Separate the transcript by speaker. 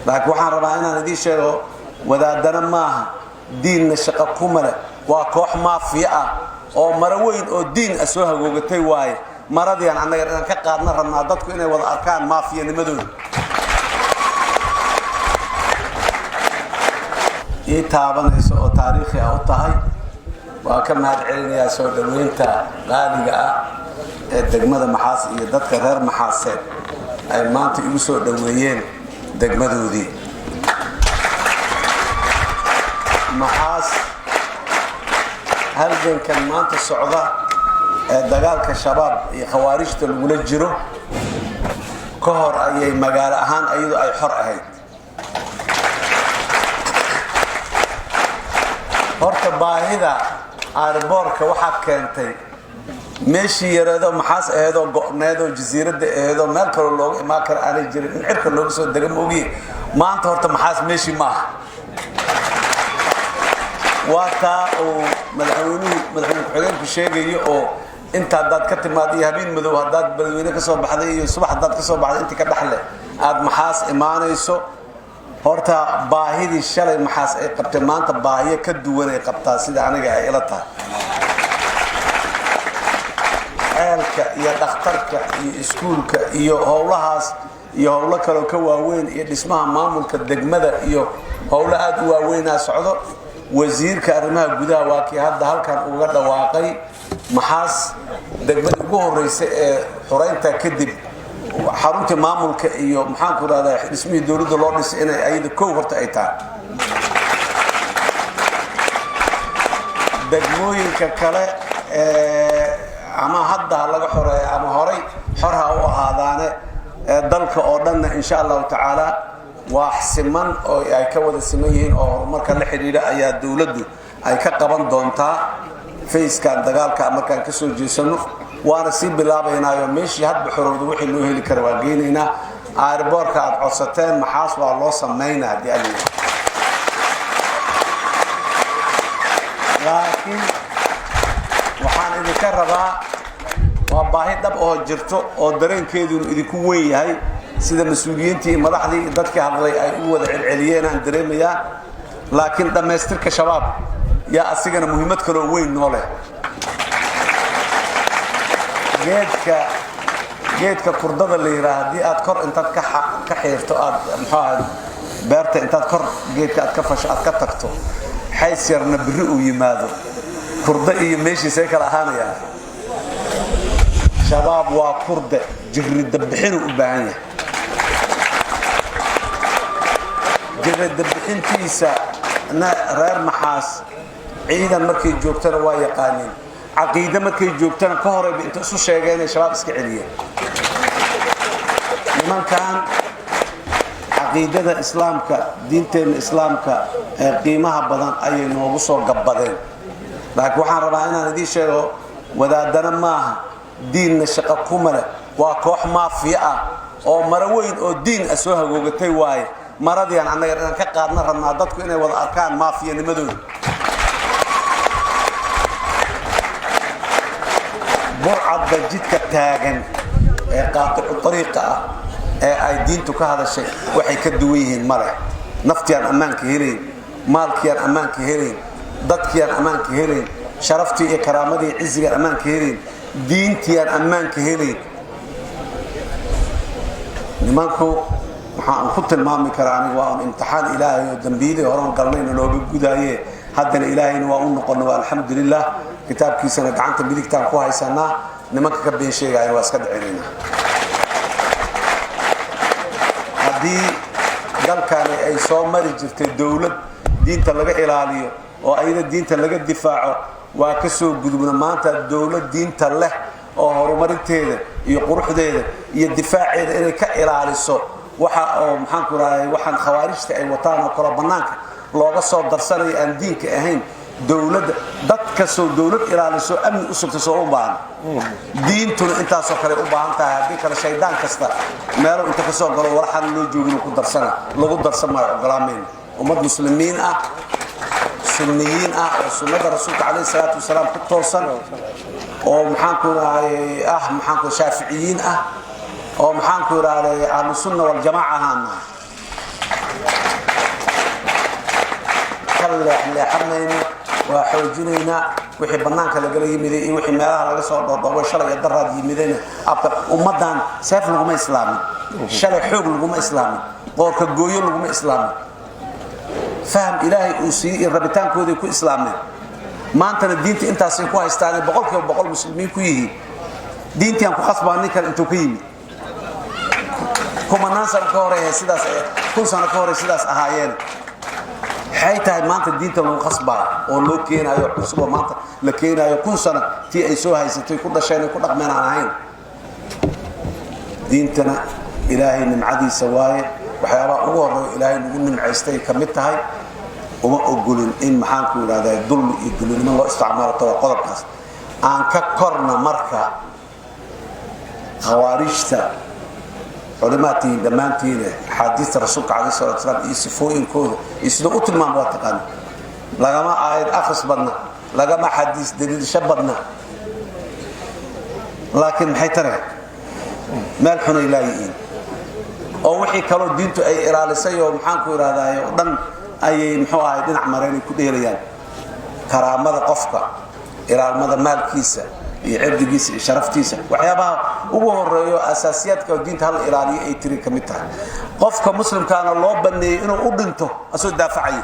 Speaker 1: Laakiin waxaan rabaa inaan idiin sheego, wadaadana maaha, diinna shaqo kuma leh. Waa koox maafiya ah oo maro weyn oo diin ah soo hagoogatay waaye. Maradiiaan annaga inaan ka qaadna rabnaa, dadku inay wada arkaan maafiyanimadooda. Ii taabanayso oo taariikhi ah u tahay. Waa ka mahad celinayaa soo dhoweynta qaaliga ah ee degmada Maxaas iyo dadka reer Maxaaseed ay maanta igu soo dhoweeyeen degmadoodii Maxaas. Halgankan maanta socda ee dagaalka Shabaab iyo Khawaarijta lagula jiro ka hor ayay magaalo ahaan iyadu ay xor ahayd. Horta baahida airboorka waxaa keentay meeshii yareedoo Maxaas aheedoo go'needoo jasiiradda aheedoo meel kaloo looga imaan kara aanay jirin, in cirka looga soo dega maogiye. Maanta horta Maxaas meeshii maaha. Waa taa uu madaxweynuhu, madaxweyne ku-xigeenku sheegayo oo inta haddaad ka timaad iyo habeen madow haddaad Beledweyne ka soo baxday iyo subax haddaad ka soo baxday, intii ka dhexle aad Maxaas imaanayso. Horta baahidii shalay Maxaas ay qabtay, maanta baahiyo ka duwan ay qabtaa, sida aniga ay ila tahay. Ceelka iyo dhakhtarka iyo iskuulka iyo howlahaas iyo howlo kaloo ka waaweyn iyo dhismaha maamulka degmada iyo howlo aada u waaweynaa socdo. Wasiirka arrimaha gudaha waa kii hadda halkan uga dhawaaqay Maxaas degmada ugu horeysa ee xoreynta kadib xaruntii maamulka iyo, maxaanku rahdaa, dhismihii dowladda loo dhisay inay ayada kow horta ay tahay. Degmooyinka kale ee ama hadda ha laga xoreeya ama horay xor ha u ahaadaane, ee dalka oo dhanna, insha Allahu tacaala, wax siman oo ay ka wada siman yihiin oo horumarka la xidhiidha ayaa dowladdu ay ka qaban doontaa fayskan dagaalka markaan ka soo jeesano. Waana sii bilaabaynaayo, meeshii hadba xorowda wixii loo heli kara waa geynaynaa. Airboorka aad codsateen Maxaas waa loo samaynaa haddii Alla. Laakiin waxaan idinka rabaa, waa baahi dhab oo jirto oo dareenkeedunu idinku weyn yahay, sida mas-uuliyiintii iyo madaxdii iyo dadkii hadlay ay u wada celceliyeen aan dareemayaa. Laakiin dhammaystirka Shabaab yaa asigana muhiimad kaloo weyn noo leh. Geedka, geedka kurdada la yidhaha, haddii aad kor intaad ka xiirto, aad, muxuu ahay, beerta intaad kor geedka aad ka fasho, aad ka tagto, xays yarna birri uu yimaado, kurda iyo meeshiisay kala ahaanayaan. Shabaab waa kurde jirridabixinuu u baahan yahay. Jirridabixintiisa na reer Maxaas ciidan markay joogtana waa yaqaaniin, caqiide markay joogtana ka horayba inta isu sheegeen inay Shabaab iska celiyeen. Nimankan caqiidada Islaamka, diinteenna Islaamka ee qiimaha badan ayay noogu soo gabbadeen. Laakiin waxaan rabaa inaan idiin sheego, wadaadana maaha, diinna shaqo kuma leh. Waa koox maafiya ah oo maro weyn oo diin ah soo hagoogatay waaye. Maradiiaan annaga inaan ka qaadna rabnaa, dadku inay wada arkaan maafiyanimadooda. Burcadda jidka taagan ee qaaticu ariiqa ah ee ay diintu ka hadashay waxay ka duwan yihiin ma leh. Naftiaan ammaanka helayn, maalkiiaan ammaanka helayn, dadkiiaan ammaanka helayn, sharaftii iyo karaamadii, cizigaan ammaanka helayn, diintiiaan ammaanka helayn. Nimanku waxaan ku tilmaami karaa aniga waa un imtixaan Ilaahay oo dambiyadii horan galnayna looga gudaaye. Haddana Ilaahayna waa u noqona, waa alxamdulilah, kitaabkiisana gacanta midigtaan ku haysanaa. Nimanka ka been sheegaayan waa iska dhicinaynaa. Haddii dalkani ay soo mari jirtay dowlad diinta laga ilaaliyo oo ayada diinta laga difaaco, waa ka soo gudubna. Maanta dowlad diinta leh oo horumarinteeda iyo quruxdeeda iyo difaaceeda inay ka ilaaliso waxa oo, maxaanku rahay, waxaan Khawaarijta ay wataan oo kalo bannaanka looga soo darsanayo aan diinka ahayn, dowladda dad kastoo dowlad ilaaliso, amni u sugta soo u baahan. Diintuna intaasoo kale u baahan tahay. Haddii kale shaydaan kasta meelo inta ka soo galo walaxaan loo joogin ku darsana, lagu darsan maayo, ogolaamayna. Ummad Muslimiin ah, sunniyiin ah oo sunnada Rasuulka calayhi salaatu wasalaam ku toosan oo, maxaanku rahay, ah, maxaanku, Shaaficiyiin ah oo, maxaanku idhahday, Ahlu Sunna Waljamaaca ahaan nahay. Ka leexleexanayno, waa xoojinaynaa. Wixii bannaanka lagala yimiday iyo wixii meelaha laga soo dhoodhoobay shalay iyo daraad yimidayna, abka ummaddan seef laguma islaamin, shalay xoog laguma islaamin, qoorka gooyo laguma islaamin. Faham Ilaahay uu siiyey iyo rabitaankooday ku islaameen. Maantana diinta intaasay ku haystaanay, 100% muslimiin ku yihiin. Diintiaan ku khasbaa nin kale intuu ka yimid kumanaan sano ka horeeya, sidaas 1000 sano ka horey sidaas ahaayeen. Waxay tahay maanta diinta lagu khasbaayo oo loo keenaayo cusuboo maanta la keenaayo, 1000 sano tii ay soo haysatay, ku dhasheen, ku dhaqmeen aan ahayn. Diintana Ilaahay nimcadiisa waaye, waxyaabaha ugu horeeyo Ilaahay nagu nimcaystay ka mid tahay. Uma ogolin in, maxaanku idhahdaa, dulmi iyo dulinimo loo isticmaalo. Waa qodobkaas aan ka korna. Marka khawaarijta, culimaad tihiin dhammaantiina, axaadiista Rasuulka calayh salatu salaam iyo sifooyinkooda iyo sidoo u tilmaama waa taqaana. Lagama aayad akhris badna, lagama xadiis daliilsho badna, laakiin maxay tareen? Meel xunay laayihiin oo wixii kaloo diintu ay ilaalisay oo, maxaanku idhahdaay, oo dhan ayay, muxuu ahay, dhinac mareenay ku dheelayaan. Karaamada qofka, ilaalmada maalkiisa iyo cirdigiisa iyo sharaftiisa, waxyaabaha ugu horeeyo asaasiyaadka oo diinta hala ilaaliyo ay tiri ka mid tahay. Qofka muslimkaana loo baneeyey inuu u dhinto asoo daafacaya.